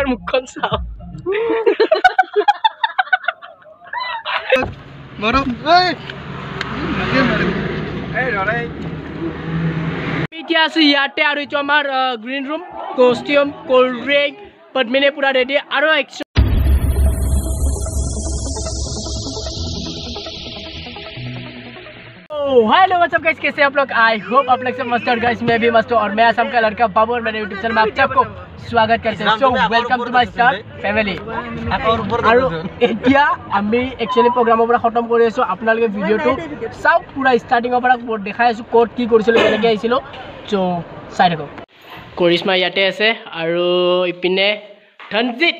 তাৰ মুখখন চাওঁ। এতিয়া আছো ইয়াতে আৰু এইটো আমাৰ green room, costume, cold drink, Padmini পুৰা ৰেডি আৰু हेलो व्हाट्सअप गाइस, कैसे हैं आप लोग? I hope आप लोग सब मस्त और गाइस मैं भी मस्त हूं और मैं असम का लड़का बाबू और मेरे यूट्यूब चैनल में आप सबको स्वागत करते हैं। So welcome to my star family. আৰু এতিয়া আমি একচুয়ালি প্ৰগ্ৰামৰ পৰা খতম কৰি আছো। আপোনালোকে ভিডিঅ'টো চাওক, পুৰা ষ্টাৰ্টিঙৰ পৰা দেখাই আছো ক'ত কি কৰিছিলোঁ, কেনেকৈ আহিছিলোঁ। চ' চাই থাকক। কৰিশ্মা ইয়াতে আছে আৰু ইপিনে ধনজিত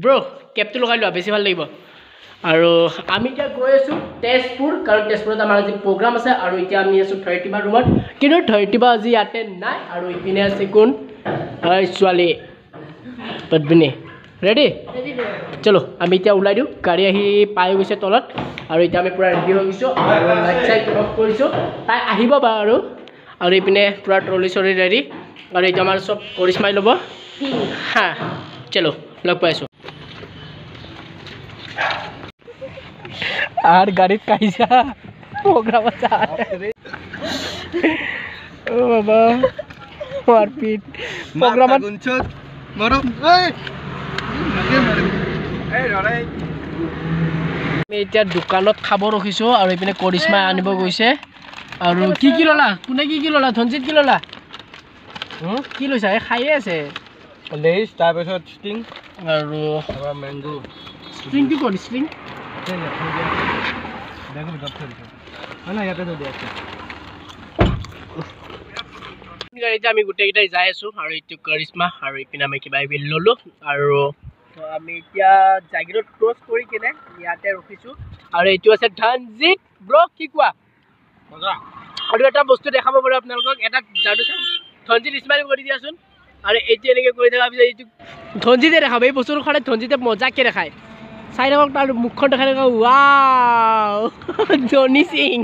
ব্ৰ' কেপটো লগাই লোৱা, বেছি ভাল লাগিব। আৰু আমি এতিয়া গৈ আছোঁ তেজপুৰ, কাৰণ তেজপুৰত আমাৰ আজি প্ৰগ্ৰাম আছে। আৰু এতিয়া আমি আছোঁ ধৰিত্ৰীবা ৰুমত, কিন্তু ধৰিত্ৰীবা আজি ইয়াতে নাই। আৰু ইপিনে আছে কোন? ছোৱালী পদ্মিনী। ৰেডি? চলো আমি এতিয়া ওলাই দিওঁ। গাড়ী আহি পাই গৈছে তলত আৰু এতিয়া আমি পূৰা ৰেডি হৈ গৈছোঁ আৰু লাইট চাইট অফ কৰিছোঁ। তাই আহিব বাৰু। আৰু ইপিনে পূৰা ট্ৰলি চলি ৰেডি আৰু এতিয়া আমাৰ চব কৰিশ্মাই ল'ব। হা চলো লগ পাইছোঁ। আৰ গাড়িত কাইজা প্ৰোগ্ৰাম আছে। ও বাবা মাৰপিট প্ৰোগ্ৰাম। আমি এতিয়া দোকানত খাব ৰখিছোঁ আৰু এইপিনে কৰিশ্মাই আনিব গৈছে। আৰু কি কি ল'লা? কোনে কি কি ল'লা? ধনজিত কি ল'লা? কি লৈছা? এই খায়ে আছে লেজ, তাৰপিছত ষ্টিং আৰু মেংগো। ষ্ট্ৰিংটো ক'ত? ষ্ট্ৰিং গাড়ীতে আমি গোটেইকেইটাই যাই আছো আৰু এইটো কৰিশ্মা আৰু ইপিনে আমি কিবা কিবি ল'লো। আৰু আমি এতিয়া জাগিৰোড ক্ৰছ কৰি কিনে ইয়াতে ৰখিছোঁ। আৰু এইটো আছে ধনজিত ব্ৰ, কি কোৱা? আৰু এটা বস্তু দেখাব পাৰোঁ আপোনালোকক, এটা যাদু চাম। ধনজিত ইছমাইল কৰি দিয়াচোন। আৰু এইটো এনেকৈ কৰি থকাৰ পিছত এইটো ধনজিতে দেখাব। এই বস্তুটো সদায় ধনজিতে মজাকৈ দেখায়। চাই থাকক তাৰ মুখখন দেখাই থাকক। ৱাও জনী সিং।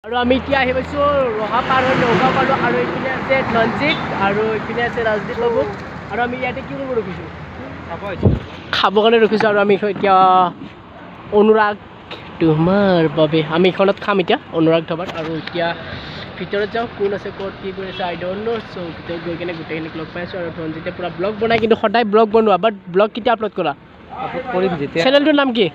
আৰু আমি এতিয়া আহি পাইছোঁ ৰহা পাৰ হৈ নগাঁও পালোঁ। আৰু এইপিনে আছে ধনজিত আৰু এইপিনে আছে ৰাজদীপ বাবু। আৰু আমি ইয়াতে কি কৰিব ৰখিছোঁ? খাবৰ কাৰণে ৰখিছোঁ। আৰু আমি এতিয়া অনুৰাগ তোমাৰ বাবে আমি এইখনত খাম এতিয়া, অনুৰাগ ধাবাত। আৰু এতিয়া ভিতৰত যাওঁ, কোন আছে ক'ত কি কৰি আছে আই don't ন'। চ' ভিতৰত গৈ কিনে গোটেইখিনিক লগ পাইছোঁ। আৰু ধনজিতে পূৰা ব্লগ বনাই, কিন্তু সদায় ব্লগ বনোৱা, বাট ব্লগ কেতিয়া আপলোড কৰা? চেনেলটোৰ নাম কি?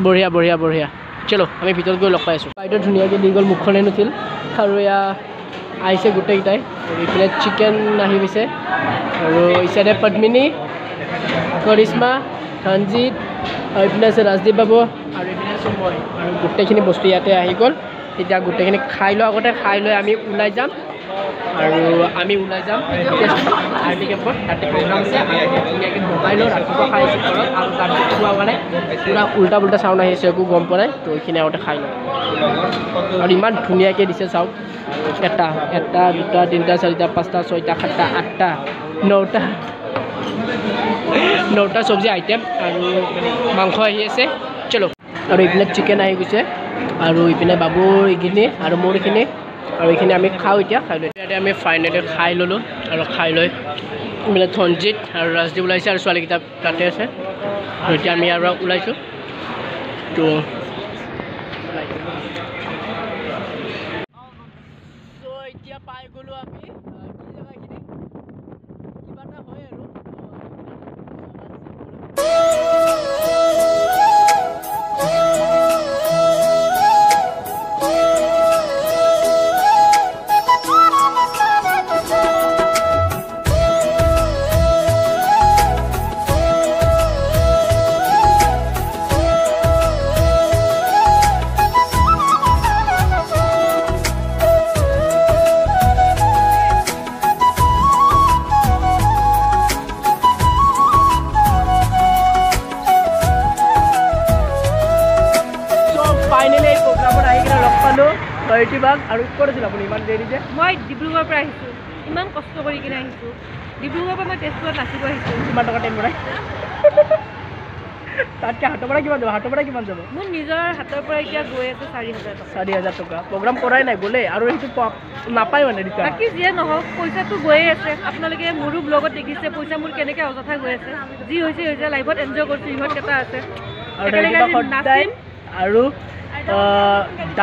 বঢ়িয়া বঢ়িয়া বঢ়িয়া। চলো আমি ভিতৰত গৈ লগ পাই আছোঁ। বাইদেউ ধুনীয়াকৈ দি গ'ল, মুখখনে নুঠিল। আৰু এয়া আহিছে গোটেইকেইটাই। আৰু এইপিনে চিকেন আহি গৈছে। আৰু ইচাইডে পদ্মিনী, কৰিশ্মা, ধনজিত আৰু এইপিনে আছে ৰাজদীপ বাবু আৰু এইপিনে আছোঁ মই। আৰু গোটেইখিনি বস্তু ইয়াতে আহি গ'ল। এতিয়া গোটেইখিনি খাই লোৱাৰ আগতে খাই লৈ আমি ওলাই যাম। আৰু আমি ওলাই যাম আৰ্মি কেম্পত, তাতে প্ৰগ্ৰাম আছে। ধুনীয়াকৈ বনাই লওঁ, ৰাতিপুৱা খাই আছোঁ ঘৰত। আৰু তাৰপিছত খোৱা মানে পূৰা উল্টা পুল্টা চাউণ্ড আহিছে, একো গম পোৱা নাই। তো এইখিনি আগতে খাই লওঁ। আৰু ইমান ধুনীয়াকৈ দিছে চাওক, এটা এটা দুটা তিনিটা চাৰিটা পাঁচটা ছয়টা সাতটা আঠটা নটা নটা চব্জি আইটেম আৰু মাংস আহি আছে। চলো। আৰু এইপিনে চিকেন আহি গৈছে। আৰু ইপিনে বাবুৰ এইখিনি আৰু মোৰ এইখিনি আৰু এইখিনি আমি খাওঁ এতিয়া। খাই লৈ ইয়াতে আমি ফাইনেলি খাই ল'লোঁ। আৰু খাই লৈ মানে ধনজিত আৰু ৰাজদীপ ওলাইছে আৰু ছোৱালীকেইটা তাতে আছে। আৰু এতিয়া আমি ইয়াৰ পৰা ওলাইছোঁ। তো এতিয়া পাই গ'লোঁ আমি কি জেগা এইখিনি, কিবা এটা হয় আৰু। আৰু ক'ত আছিল আপুনি ইমান দেৰি যে? মই ডিব্ৰুগড়ৰ পৰা আহিছোঁ, ইমান কষ্ট কৰি কিনে আহিছোঁ। ডিব্ৰুগড়ৰ পৰা মই তেজপুৰত নাচিব আহিছোঁ। কিমান টকা তেল ভৰাই? তাতকৈ হাতৰ পৰা কিমান যাব? হাতৰ পৰা কিমান যাব? মোৰ নিজৰ হাতৰ পৰা এতিয়া গৈ আছে 4000 টকা। 4000 টকা প্ৰগ্ৰাম কৰাই নাই গ'লে আৰু সেইটো নাপায় মানে ৰিটাৰ্ণ। বাকী যিয়ে নহওক পইচাটো গৈয়ে আছে। আপোনালোকে মোৰো ব্লগত দেখিছে পইচা মোৰ কেনেকৈ অযথা গৈ আছে। যি হৈছে হৈছে, লাইফত এনজয় কৰিছোঁ। ইহঁতকেইটা আছে আৰু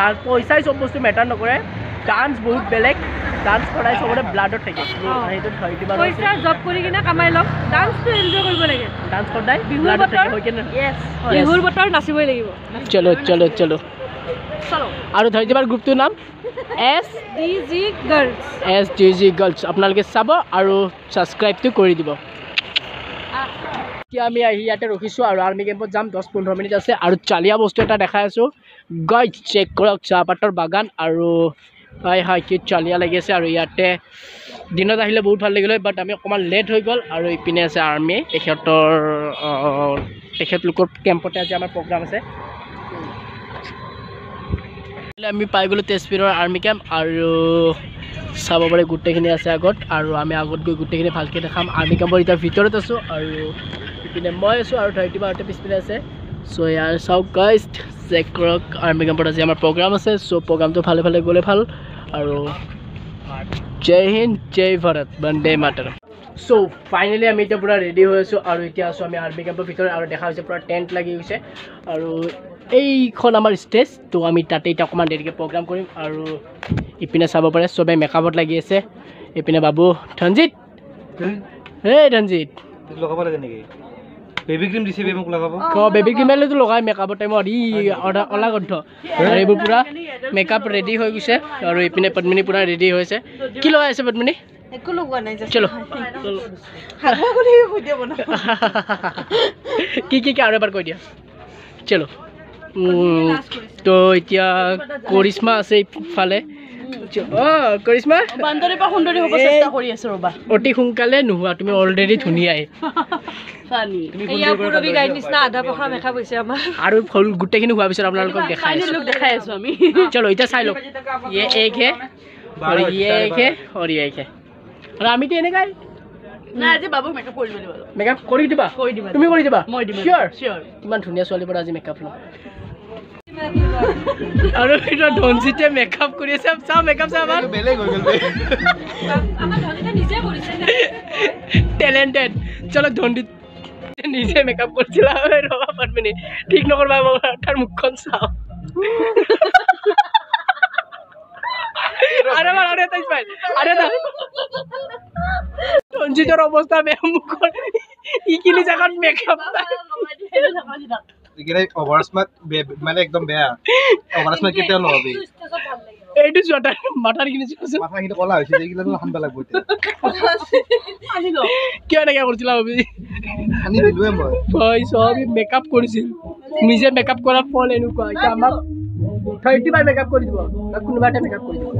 আৰু পইচাই চব বস্তু মেটাৰ নকৰে। ডান্স বহুত বেলেগ, ডান্স কৰাই চবৰে ব্লাডত থাকে। পইচা জব কৰি কিনে কামাই লওক, ডান্সটো এনজয় কৰিব লাগে। ডান্স সদায় বিহুৰ বতৰ, বিহুৰ বতৰ নাচিবই লাগিব। চলো চলো চলো। আৰু ধৰিবাৰ গ্ৰুপটোৰ নাম S D G girls. S D G girls আপোনালোকে চাব আৰু ছাবস্ক্ৰাইবটো কৰি দিব। এতিয়া আমি আহি ইয়াতে ৰখিছোঁ আৰু আৰ্মি কেম্পত যাম, 10-15 মিনিট আছে। আৰু চালিয়া বস্তু এটা দেখাই আছোঁ গাইজ, চেক কৰক চাহপাতৰ বাগান। আৰু হয় হয় কি চালিয়া লাগি আছে। আৰু ইয়াতে দিনত আহিলে বহুত ভাল লাগিলে, বাট আমি অকণমান লেট হৈ গ'ল। আৰু ইপিনে আছে আৰ্মি, তেখেতলোকৰ কেম্পতে আজি আমাৰ প্ৰগ্ৰাম আছে। আমি পাই গ'লোঁ তেজপুৰৰ আৰ্মি কেম্প আৰু চাব পাৰে গোটেইখিনি আছে আগত। আৰু আমি আগত গৈ গোটেইখিনি ভালকৈ দেখাম। আৰ্মি কেম্পৰ এতিয়া ভিতৰত আছোঁ আৰু ইপিনে মই আছোঁ আৰু ধৰিত্ৰী বাহঁতে পিছপিনে আছে। চ' ইয়াৰ চাওক গাইজ, চেক কৰক আৰ্মি কেম্পত আজি আমাৰ প্ৰগ্ৰাম আছে। চ' প্ৰগ্ৰামটো ভালে ভালে গ'লে ভাল। আৰু জয় হিন্দ, জয় ভাৰত, বন্দে মাতৰম। চ' ফাইনেলি আমি এতিয়া পূৰা ৰেডি হৈ আছোঁ আৰু এতিয়া আছোঁ আমি আৰ্মি কেম্পৰ ভিতৰত। আৰু দেখা হৈছে পূৰা টেণ্ট লাগি গৈছে আৰু এইখন আমাৰ ষ্টেজ। তো আমি তাতে এতিয়া অকণমান দেৰিকৈ প্ৰগ্ৰাম কৰিম। আৰু ইপিনে চাব পাৰে চবেই মেকআপত লাগি আছে। ইপিনে বাবু ধনজিত, এই ধনজিত লগাব লাগে নেকি? বেবি ক্ৰীম দিছে মোক লগাব। অ বেবি ক্ৰীম হ'লেতো লগাই মেকআপৰ টাইমত। ই অলা গন্ধ। আৰু এইবোৰ পূৰা মেকআপ ৰেডি হৈ গৈছে। আৰু ইপিনে পদ্মিনী পূৰা ৰেডি হৈছে। কি লগাই আছে পদ্মিনী? একো লগোৱা নাই। চলো কি কি কি আৰু এবাৰ কৈ দিয়া। চলো তো এতিয়া কৰিশ্মা আছে ইফালে। কৰিশ্মা বান্দৰীৰ পৰা সুন্দৰী হ'ব চেষ্টা কৰি আছো ৰবা। অতি সোনকালে নোহোৱা, তুমি অলৰেডি ধুনীয়াই। আৰু ফল গোটেইখিনি হোৱাৰ পিছত আপোনালোকক দেখাই আছো আমি। চলো এতিয়া চাই লওক। ইয়ে এক হে আৰু ইয়ে এক হে আৰু ইয়ে এক হে। আৰু আমিতো এনেকাই। মেকআপ কৰি দিবা? তুমি কৰি দিবা? চিয়'ৰ? কিমান ধুনীয়া ছোৱালীৰ পৰা আজি মেকআপ ল'ম। আৰু ধনজিতে মেকআপ কৰি আছে। চাওঁ মেকআপ চাওঁ, আমাৰ টেলেণ্টেড। চলো ধনজিত নিজে মেকআপ কৰিছিল। ৰবা পদ্মিনী, ঠিক নকৰিবা, তাৰ মুখখন চাওঁ। আৰু এটা স্মাইল, আৰু এটা। ধনজিতৰ অৱস্থা বেয়া, মুখৰ এইখিনি জেগাত মেকআপ নাই। মানে একদম বেয়া। কেতিয়াও নহবি। এইটো চোৱা, তাৰ মাথাৰখিনি চোৱাচোন। মাথাখিনি ক'লা হৈছে, এইগিলা সানিব লাগিব এতিয়া। কিয় এনেকুৱা কৰিছিলা ভাবি? সানি দিলোৱে মই। হয়, চব মেকআপ কৰিছিল, নিজে মেকআপ কৰাৰ ফল এনেকুৱা। এতিয়া আমাক 30 বাৰ মেকআপ কৰি দিব বা কোনোবা এটা মেকআপ কৰি দিব।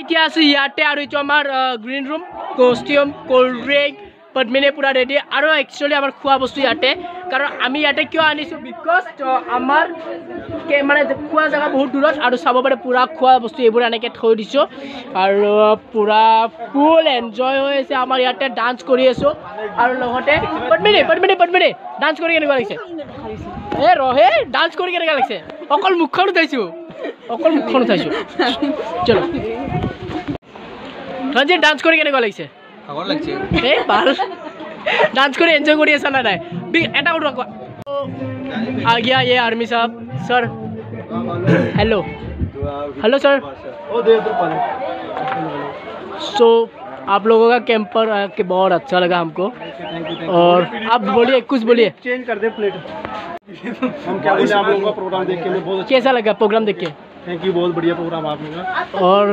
এতিয়া আছোঁ ইয়াতে আৰু এইটো আমাৰ green room, costume, cold drink, পদ্মিনীয়ে পূৰা ৰেডি। আৰু একচুৱেলি আমাৰ খোৱা বস্তু ইয়াতে, কাৰণ আমি ইয়াতে কিয় আনিছোঁ, because আমাৰ মানে খোৱা জেগা বহুত দূৰত। আৰু চাব পাৰে পূৰা খোৱা বস্তু এইবোৰ এনেকৈ থৈ দিছোঁ আৰু পূৰা ফুল এনজয় হৈ আছে আমাৰ ইয়াতে। ডান্স কৰি আছোঁ আৰু লগতে পদ্মিনী, পদ্মিনী, পদ্মিনী ডান্স কৰি কেনেকুৱা লাগিছে? এ ৰহে, ডান্স কৰি কেনেকুৱা লাগিছে? অকল মুখখন উঠাইছোঁ, অকল মুখখন উঠাইছোঁ। চলো ৰঞ্জিত, ডান্স কৰি কেনেকুৱা লাগিছে? এই ভাল ডান্স কৰি এনজয় কৰি আছা না নাই? এটা কথা কোৱা। आ गया ये आर्मी साहब। Sir hello, hello sir. So आप लोगों का कैंपर आके बहुत अच्छा लगा हमको। और आप बोलिए, कुछ बोलिए। चेंज कर दे प्लेट। हम क्या बोले, आप लोगों का प्रोग्राम देख के बहुत अच्छा। कैसा लगा प्रोग्राम देख के? Thank you, बहुत बढ़िया प्रोग्राम आप लोगों का। और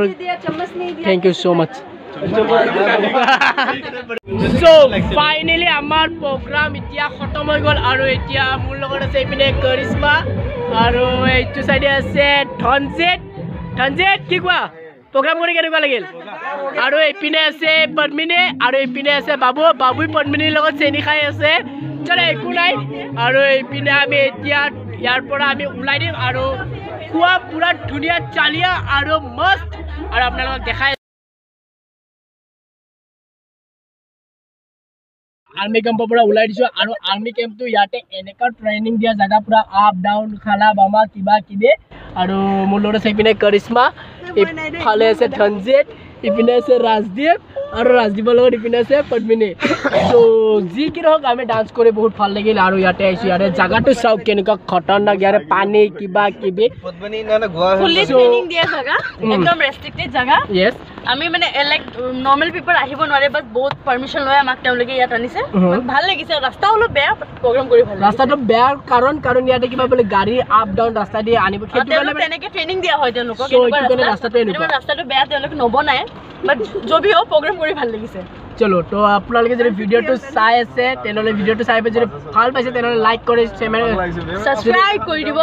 thank you so much. So finally আমাৰ প্ৰগ্ৰাম এতিয়া খতম হৈ গ'ল। আৰু এতিয়া মোৰ লগত আছে এইপিনে কৰিশ্মা আৰু এইটো চাইডে আছে ধনজিত। ধনজিত কি কোৱা, প্ৰগ্ৰাম কৰি কেনেকুৱা লাগিল? আৰু এইপিনে আছে পদ্মিনী আৰু এইপিনে আছে বাবু। বাবুই পদ্মিনীৰ লগত চেনি খাই আছে। চলো একো নাই। আৰু এইপিনে আমি এতিয়া ইয়াৰ পৰা আমি ওলাই দিম আৰু খোৱা পূৰা ধুনীয়া চালিয়া আৰু মস্ত। আৰু আপোনালোকক দেখাই আৰ্মি কেম্পৰ পৰা ওলাই দিছোঁ। আৰু আৰ্মি কেম্পটো ইয়াতে এনেকুৱা ট্ৰেইনিং দিয়া জেগা, পূৰা আপ ডাউন খালা বামা কিবা কিবি। আৰু মোৰ লগত আছে ইপিনে কৰিশ্মা, ইফালে আছে ধনজিত, ইপিনে আছে ৰাজদীপ, আৰু ৰাজদীপৰ লগত ইপিনে আছে পদ্মিনী। ত' যি কি নহওক আমি ডান্স কৰি বহুত ভাল লাগিল। আৰু ইয়াতে আহিছোঁ, ইয়াতে জেগাটো চাওক কেনেকুৱা খতৰনাক, ইয়াৰে পানী কিবা কিবি। ফুল্লি ট্ৰেইনিং দিয়া জাগা, একদম ৰেষ্ট্ৰিক্টেড জাগা। য়েছ, আমি মানে লাইক নৰ্মেল পিপল আহিব নোৱাৰে, বাট বহুত পাৰ্মিশ্যন লৈ আমাক তেওঁলোকে ইয়াত আনিছে। ভাল লাগিছে। ৰাস্তা অলপ বেয়া, প্ৰগ্ৰাম কৰি ভাল লাগিছে। ৰাস্তাটো বেয়া কাৰণ ইয়াতে কিবা বোলে গাড়ী আপ ডাউন ৰাস্তা দি আনিব, সেইটো কাৰণে তেনেকে ট্ৰেইনিং দিয়া হয় তেওঁলোকক। ৰাস্তাটো এনেকুৱা, ৰাস্তাটো বেয়া, তেওঁলোকে নবনায়, বাট যদিও প্ৰগ্ৰাম কৰি ভাল লাগিছে। চলো, তো আপোনালোকে যদি ভিডিঅ'টো চাই আছে তেনেহ'লে ভিডিঅ'টো চাই যদি ভাল পাইছে তেনেহ'লে লাইক কৰি ছাবস্ক্ৰাইব কৰি দিব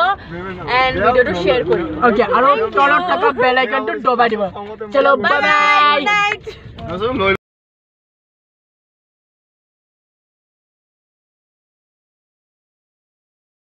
এণ্ড ভিডিঅ'টো শ্বেয়াৰ কৰি দিব। অ'কে, আৰু তলত থকা বেল আইকনটো দবাই দিব। চলো, বাই বাই।